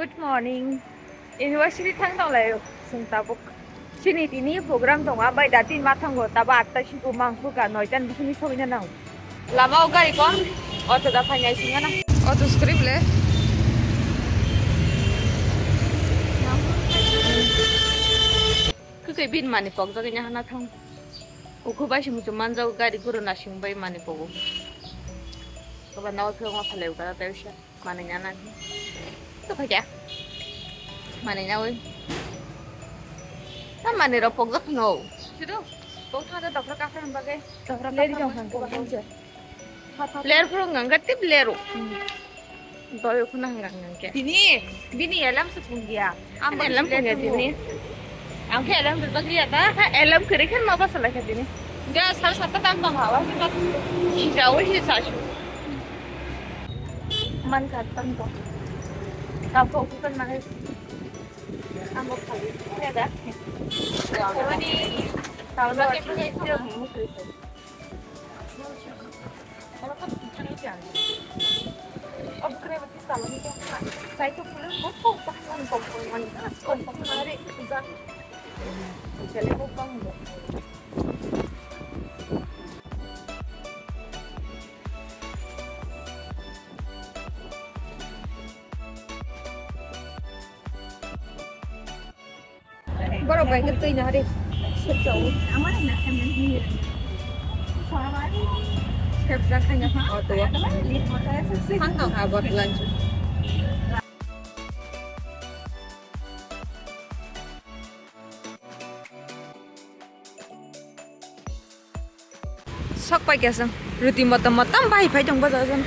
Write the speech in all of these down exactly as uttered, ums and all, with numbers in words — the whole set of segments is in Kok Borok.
Good morning. University thang tong lai sung tabuk. Sini tini program tong a bai da tin ma thango taba atta si ko mang ko ka noi tan bisini soi na nang. Lama o gari kon auto da phai nai sing na. Auto script le. Kukai bin mani pok jaganya hana thang. Ukhu bai sing tu manjau gari guru na sing bai mani pogo. Kaba nawa phiyok ma phalai ukara tai usha. Mani nyana. Tu kaya. Mani nyawi. Ta mani ro pok jak no. Sido. Pok thang da dokra ka phai bagai. Dokra ka phai bagai. Ler phuru ngang ka tip leru. Doi khuna ngang ngang ke. Tini, bini alarm se phung dia. Am alarm phung dia tini. Ang ke alarm ber bagri ada. Ha, alarm kere kan ma basa lagi tini. Dia sar sata tam tam hawa. Jauh sih sasu. Man katan to. Kapo bukan mana. Amo kali. Ada. Ini. Kalau lagi punya itu. Borok bai khe twi no hari. Sep jak khaina ha. Auto o. Thang tong ha bottle ansu. Sok pai kya sang. Ruti motom motom bai phai tong baja jan.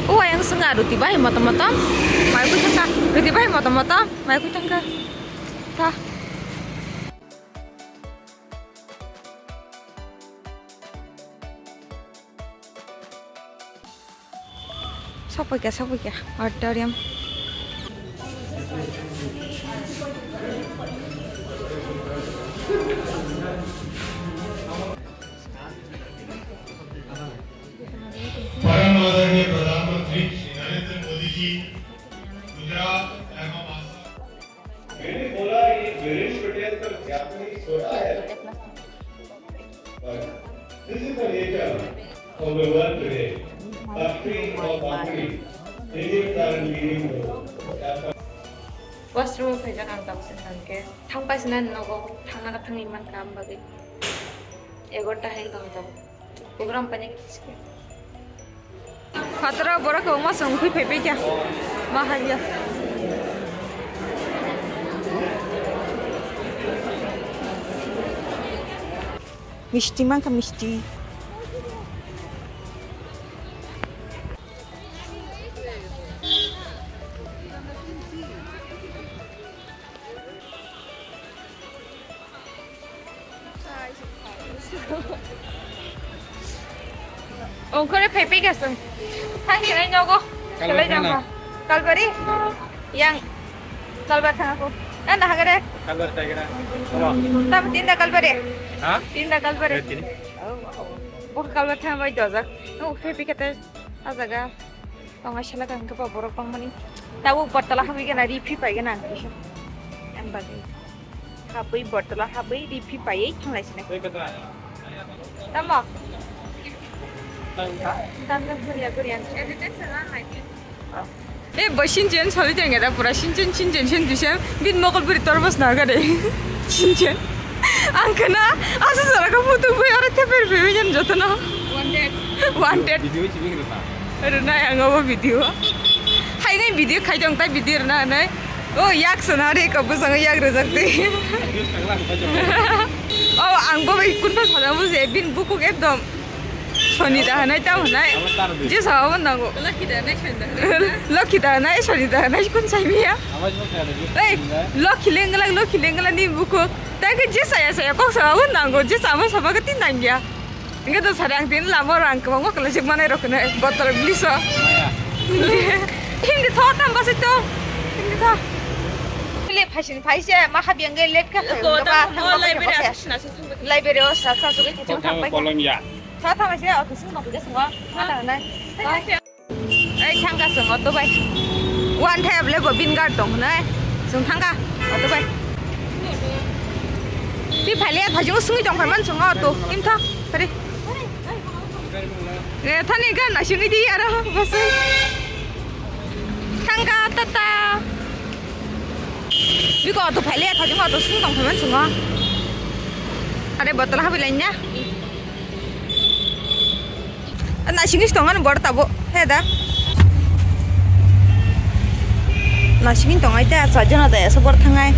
O ayang sanga ruti bai motom motom. Mai ku thangka. Ruti bai motom motom. Mai ku thangka. Ta. Sok pai kya, sok pai kya, auditorium. परम आदरणीय प्रधानमंत्री श्री नरेंद्र मोदी जी गुजरात एवं आसाम। मैंने बोला, ये वीरेश पटेल का व्यापारी छोटा है, पर this is the nature of the world today. Factory or company, they give current meaning to. Washroom phaijak ang tabuk se thangkhe thangpai sina nogo thangna ka thangwi mankha, am bagwi egarota hai tong tabuk. Program pani kiske. Phataro borok kwbangma chwng wngwi phaipai kha. Ma hai ya. Misti mankha misti. Ongkhore phaipai kha chwng. Thang hinai nogo. Kalbar khelai thang jang na? Kalbari? Yang. Kalbar thang ako. Na na hagare? Kalbar thang gana. Tamo tinda kalbari? Ha? Tinda kalbari. Eh, tini. Bo kalbar thang bai dojak. No phaipai kha te. A jaga tongnaisala kang khe borok bangmani. Tabuk bottle habwi gana ri phi pai gana ang kisa. Ang bagwi. Habwi bottle habwi ri phi paiwi thanglai sinai. Tamo? Tamo guriya guriya. Eh, bo sinchen soli tengeda pura sinchen sinchen sinchen. Bin mokol buri torbos na gade. Sinchen. Ang khna asa sara ka mutu bui ora teper bui yan jotono. Wanted. Wanted. Video sini kita. Rwnai ang obo video. Hai nai video khai dong tai video rwna nai. O yak sana re ka bujang yak rwjak de. Video tangla kita jong. O ang bo bai kun pa sana buje bin bukuk ekdom. Soni da hanai tamo hanai. Abo tar de. Je sa abo nango. Lucky da hanai soni da hanai. Lucky da hanai soni da hanai kun sai miya. Abo jong ka de. Ei, lucky lengla lucky lengla ni bukuk. Tai ke je saya saya kok sa abo nango je sama sama ke tin nangya. Hingke to sari ang tin lamo rang kwbangma kwlaijak manai rok kene bottle bliso. Maya. Hindi tho tam basai to. Hindi tho. Pile phaisin phaise ma habi ang late ka. Ko thang tam ba, thang ho ba, library thang ba. Asuk sina asuk thang ba. Library o sa sa su ke thang ba. Kolom ya. Sa thang ba se o thang ba ke sungo. Ma thang nai. Ei, Thangka chwng auto bai. Wan thai able bo bin gar tong hwnwi. Chwng thangka auto bai. Twi phaile phaijingo swngwi tong phaiman chwng auto. Imtha. Pari. Re thani gan na singwi di aro boswi. Thangka tata. Biko auto phaile phaijingo auto swngwi tong phaiman chwng. Are botol habi lainnya. Nasing is tongan bor tabo. He da. Nasing in tongai te acha jona da esa bor thangai.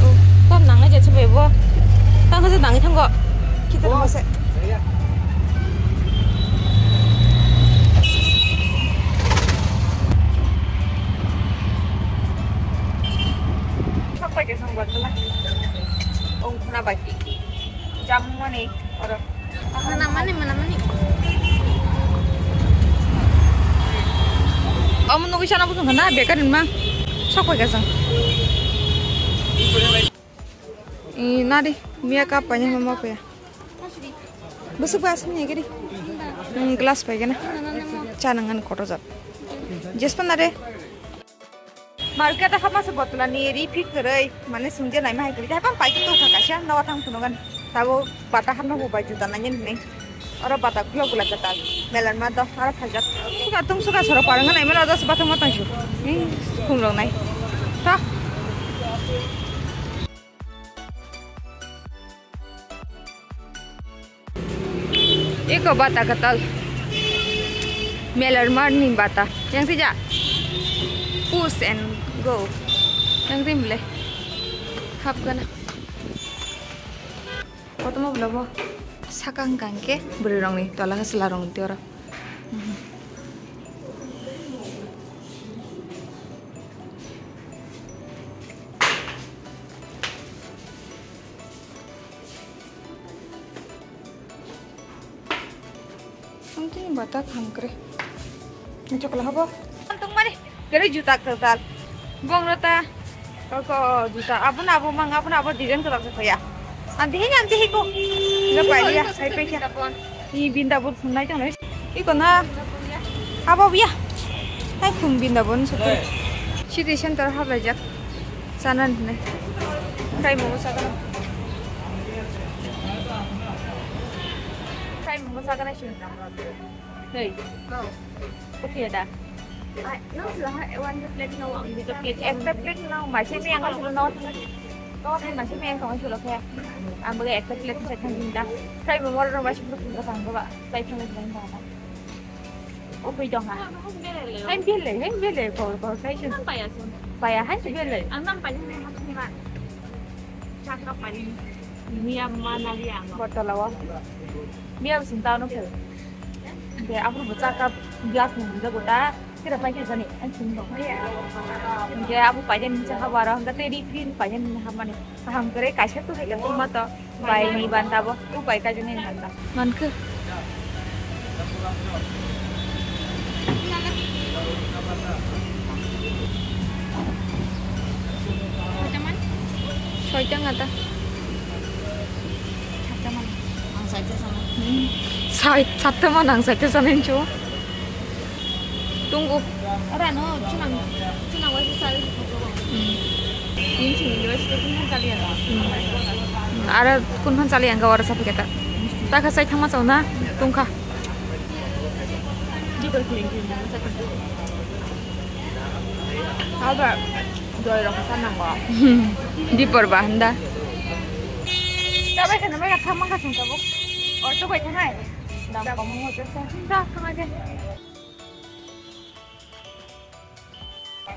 Oh, pam nangai je chubai bo. Tang khe nangai thango. Kita mase. Sampai ke sangbar tu lah. Ong khuna baki. Jamani oro. Mana mani, mana mani. Omo nugui sana busung khana bekar ni mang. Sok pai kasang. I nari miya kap panya mama paya. Busuk bas ni giri. Hmm, glass pai gana. Cha nangan koto jat. Jespan nare. Market a hapma se botla ni ri phik kwrwi, mane sungje naima hai kwrwi, haipang paikhe tongkha kaisa, nogo thang phunukgani. Tabo bata hapna bo bai juta nainani hinwi. Oro bata khulok bwlai kwtal, melarma do, oro phaijak. Suka tung suka soro parwngna naimano, dos bathang ma tongsu. Hi, khum rok nai. Ta. Eko bata katal. Melar marni bata. Yang tija. Push and go. Yang tim le. Hap gana. Kotomo bela bo. Saka hwnkha hwnkhe bwrwi rokni tola khe chwla rokni tei oro. Ang tini bata kham kre. Chokla habo. Tong mani. Kere juta kwtal. Bong rota. Koko juta. Abun abo mang, abun abo design kwtal se khoya. Ang tini ang tini ko. Ga paiya, hai pekya. Ni binda bur phunai tong nai. Iko na. Abo biya. Hai khum binda bon sutu. City center hablai jak. Sana ne. Fry momo sakana. Fry momo sakana sini. Hey. Okay da. Ai, no, sila ha, one plate no. Ekta plate no, masih ni yang sila no. No, masih ni yang kau sila kaya. Ambil ekta plate saya kan minta. Fry momo no masih belum tanggo ba. Saya cuma bilang apa. Ugwi tongkha. Hai belai, hai belai, kor kor khai se. Nang paya se. Paya hai se belai. Ang nang paya nang hapsini ma. Chakra pani. Miya ma nali ang. Botol o. Miya sing ta no phe. Be aphuru bo chakra glass ni hwnjago ta. Kira pai khe jani. Ang sing bo. Be abu pai jani cha ha wara. Hwnga te ri phin pai jani ha mani. Kaham kwrwi kaisa tu hai ka tuma to bai ni banta bo tu bai ka jani banta. Mankhe. Soitang ata. Sai, satta manang saita sanin chu. Tungo. Ora no, chunang, chunang wai sa. Hmm. Tin chini wai sa kun chali ya. Hmm. Ara kun phan chali ang ga ora sa piketa. Ta kha sai thangma chau na, tungkha. Di ko kling kling. Aba. Doi rok sa nango. Dipor ba handa. Tabai khana mai thang mangkha sung tabuk. Auto bai thanai. Dam kom mo jasa. Da khama de.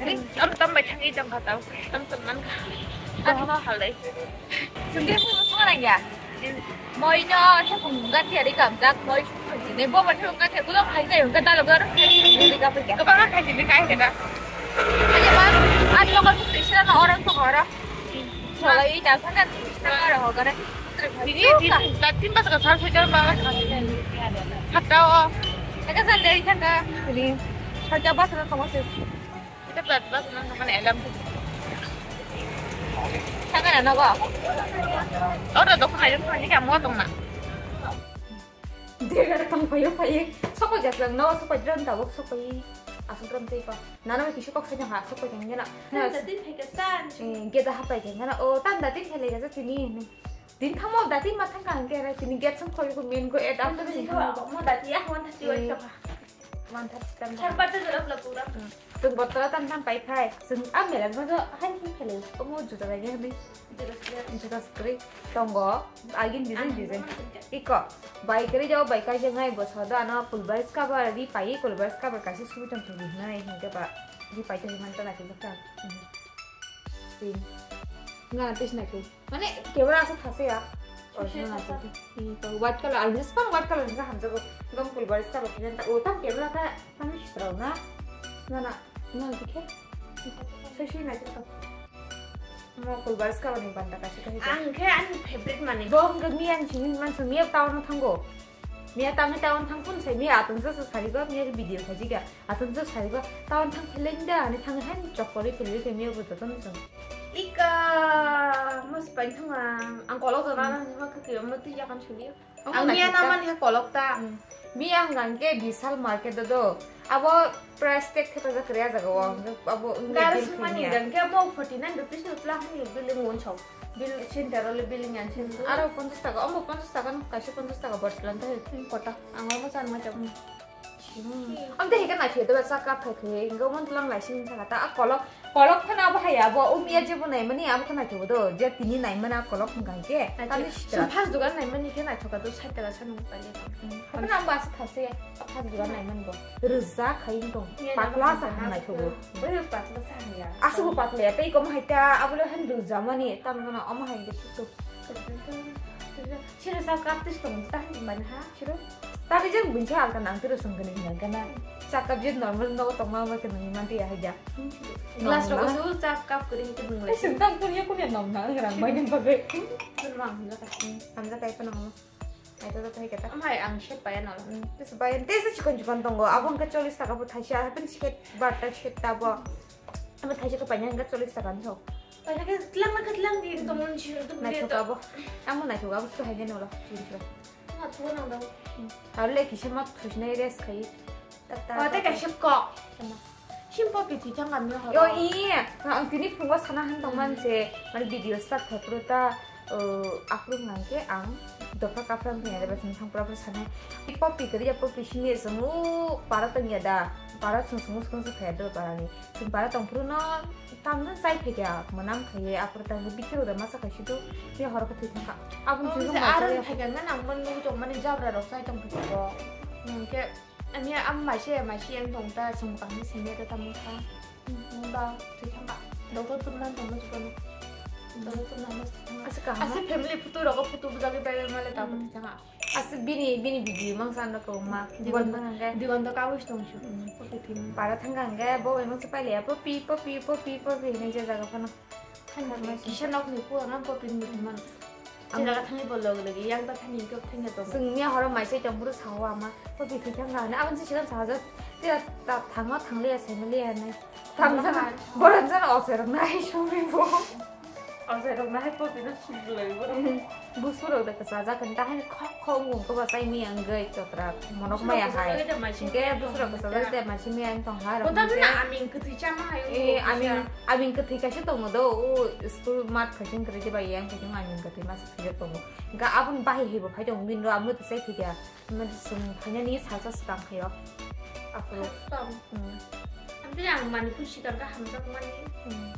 Ri, am tam bai thangi jang kha tau. Tam tam man kha. Atma halai. Sungke mo thang ya. Moi no, khe phung ga thiari kam jak, moi phung ne bo man phung ga thia, gulo khai jai, ga dalo ga ro khai jai, ga phai ga. Ga ba khai jai, khai jai da. Aja ba, at lokal phung sila na orang phung ora. Sala i ta khana, ta ora ho gare. Dini, dini, ta tin bas ka sal soi jal ba. Hatta o. Eka sal dei thanga. Dini, soi jal bas ka kamo se. Kita berat banget teman-teman, elam tuh. Tangan anak kok. Oh, udah dok, ayo, ini kamu tuh, Mak. Dera tong payo paye. Sokoi jak lang no, sokoi dran tabok sokoi. Asuk dran tei pa. Nana mai kisu kok sajang ha, sokoi jang jana. Tanda tei phai ka san. Eh, geda ha pai jang jana. O, tanda tei phai le ga tini. Din thamo dati ma thang kang kera tini get sam khoi ko men ko et up. Mo dati ya, mo dati wa. Eh. Chokha. One thirty tam. Sar parte de la pura. Hmm. Chwng botolo tam tam pai phai. Chwng a mela ma do han hi phele. Omo juta bai ni. Juta sukri tongo. Agin design design. Iko. Bai kri jao bai kai jeng nai bo sodo ano kulbais cover ri pai kulbais cover kasi subi tam subi nai hingke ba. Ri pai to himan to na ki jaka. Hmm. Tin. Nga tis na ki. Mane camera asa thase ya. Thase, original thase. Asa. Hmm, to white color, ang just pang white color ni hamjago. Gam kulbais cover kene ta. O tam camera ta. Kami sitra na. Na na. Na dikhe. Sai sai nai to. Mo kulbais ka ni banda kasi kasi. Ang khe ani favorite mani. Bo hwnkhe miyan sini man sini miya town thango. Miya tang town thang pun sai miya atun sa sa sari go miya video khaji ga. Atun sa sari go town thang pheleng da ani thang hen chokori pheleng ke miya bo to ton song. Ika mas pai thang ang kolok jana na ma khe ma twi yakan chuli. Ang miya na mani kolok ta. Hmm. Miya hwnkha hwnkhe Vishal market o do. Abo price tag khe pajak kwrwi ah jaga o. Abo wngkha gari sumani hwnkhe mo forty nine rupees no tla hwnwi billing wng sok. Bil center o le billing yan center. Aro ponchash taka, omo ponchash taka no kaisa ponchash taka bottle an tei kota. Ang omo chan ma chak. Hmm. Am tei hika naikhe do sa cup hai khe, ingo mon tlang lai sing saka ta, a kolok, kolok khana abo hai abo, o miya jebo nai mani abo khana khe do, je tini nai mana kolok hwnkha khe, tani sitra. First dugan nai mani khe naithoka do, sait taka sanung pai le. Khana abo asa thase, first dugan nai mani bo. Rwja khai tong, miya patla sa hang naithogo. Bai patla sa hang ya. Asa bo patla ya, tei kom hai ta, abo le han rwja mani, tam gana omo hai de to. Sira sa cup tis tong ta hini man ha, sira. Tadi jeng buncha alka nang tiro song kene hinang kana. Sa cup je normal no tong ma ma kene man ti ya haja. Glass rok su sa cup kuri ke nung le. Sing tang kun ya kun ya nom na ngrang bai ning bagai. Kun ma hamja ka. Hamja kai pa nang. Ai to to hai kata. Amai ang shet pa ya no. Tis bai tis chikon chikon tongo. Abong ka chollis taka bu thaisa, happen siket bar ta shet ta bo. Ama thaisa ka panya ka chollis taka no. Panya ka tlang na ka tlang di to mon chi to. Naithok abo. Amo naithok abo to hai no lo. Naithok nang da. Arle kisa mat thusnai rest khai. O tei kaisa kok. Simple bithi thang kami horo. Yo, i, ang tini phungo sana han tong man se, mane video start khai pro ta, uh, aphuru nang ke ang dopha kapra nang ya ba sing thang pro pro sana. I popi kari ya popi sini semu para tong ya da, para sung sung sung se khai do para ni. Sing para tong pro no tam no sai khai ya, manam khai ya aphuru ta bithi ro da masa khai situ, ni horo ka thwi thang ka. Abun sing ma sai khai ya. Khai ya nang man nung tong mani jabra rok sai tong pro. Nang ke Ani am maise maise yang tong ta song kang ni sini ta tamu kha. Ba thwi thang ba. Doktor tum nan tong mo jukon. Doktor tum nan mo thwi thang ba. Asa kaham. Asa family photo rogo photo bujagi bai male ta thwi thang ba. Asa bini bini video mang san ko ma. Digon digon ta kawis tong shu. Para thang kang ge bo bai mang se pai le popi popi popi popi ne je jaga phano. Kisa nok ni puang ang kopin ni man. Ang jaga thani bol log lagi yang ta thani kok thani to. Sung miya horo mai sai tong buru sawa ma. Ko bi thang ga na abang si sigan saja. Tira ta thangma thangle ya sai mali ya nai. Thang sana boran sana osai rok nai suri bo. Osai rok nai ko bi na suri lagi bo. Busuro da kasa ja kan ta han khok khok ngung ko ba sai mi ang gai to tra. Monok maya hai. Hingke busuro kasa ja te ma si mi ang tong ha rok. Ko ta na aming kutui chama hai. Eh, aming Aming kwthwi kaisa tongo do, o school mat khaising kwrwi de bai yang khaising aming kwthwi masa thwijak tongo. Hingkha aboni bahai hai bo phai tongo, bini ro amo tisai thwikha. Mani chwng phainani salsa swkang khaio. Aphuru. Tong. Hmm. Amtwi ang manwi phui sikang kha hamjak mani. Hmm.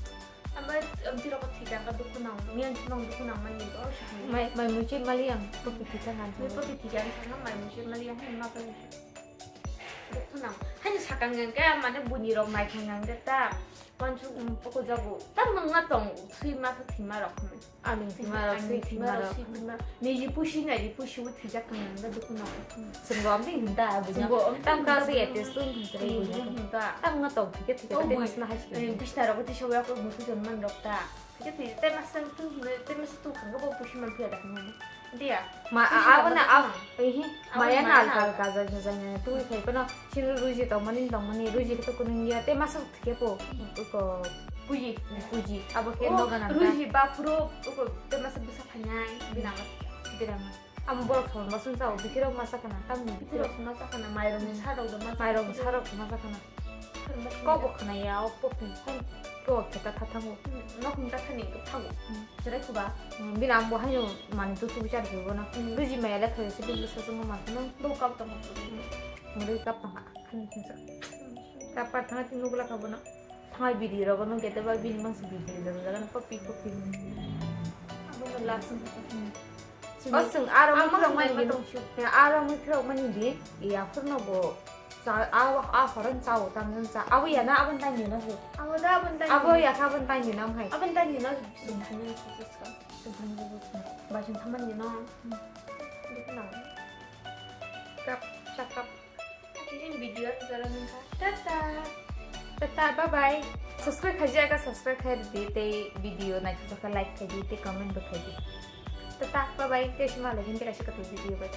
Amo amtwi rok thwikha kha dukhu nang, miyan chwng dukhu nang mani do. Mai, mai muichwi mali ang, kopi thwikha nang. Mai kopi thwikha ang sakha, mai muichwi mali ang, ma pai. Dukhu nang. Haini sakang hingke mane buini rok naithok hingke ta. Wansuk, um, poko jago. Ta mungna tong, sui ma khe thima rok. Aming thima rok, sui thima rok. Niji pusi, niji pusi bo thijak hingke dukhu nang. Sungbo amdi hinda, bunya. Sungbo amdi tam ka hinda, se ete sung hinda. Hinda. Tam nga tong thike thike, oh, te bui. Bisna hashi. Eh, bisna rok ti shoya ko mutu jonman rok ta. Khe twi tei masa tu hwnwi tei masa tu khangkhe bo pusi man phiya da hwnwi. Dia. Ma, pusi a, abo na, a, ehi, abo maya na maya alka na alka alka jai jai jai twi khai phano sini ruji tongmani tongmani ruji khe to kunung ya tei masa khe po ko puji puji abo khe oh, noga na ruji ba phuru ko tei masa bwsa phainai binama. Binama. Ang borok song masung chao, bikirok masa kana, tamni bikirok. Bikirok masa kana, mairokni sarok do masa. Mairokni sarok masa kana. Kok bo khana ya, o pok ni khon, kok kheta thathango. Nok ni tathani thago. Jerai kuba. Bini ang bo haino mani tu tu bichar khe bono. Buji maya le khe se bini sa sung ma khano. Bo kap tong. Muri kap tong. Kap par thana tin nugla kha bono. Thai bidi rogo no gete ba bini mangsi bidi jaga jaga no kopi kopi. Abo no lasung. O sung aro mui phirok mani din. Ya, aro mui phirok mani din. Ya, phirno bo. Sa, a, a horon chao, tamjani cha. Abo ya na, abon tang din na se. Abo da, abon tang din. Abo ya kha, abon tang din na hai. Abon tang din na. Sung thani sa sa sa. Sung thani sa sa. Ba sung thaman din na. Dikna. Kap, chakap. Tini video jalan nungkha. Tata. Tata, bye bye. Subscribe khaijak kha, subscribe khai di, tei video naithok kha, like khai di, tei comment bo khai di. Tata, bye bye. Tei sima lagi tei kaisa kaisa video bai.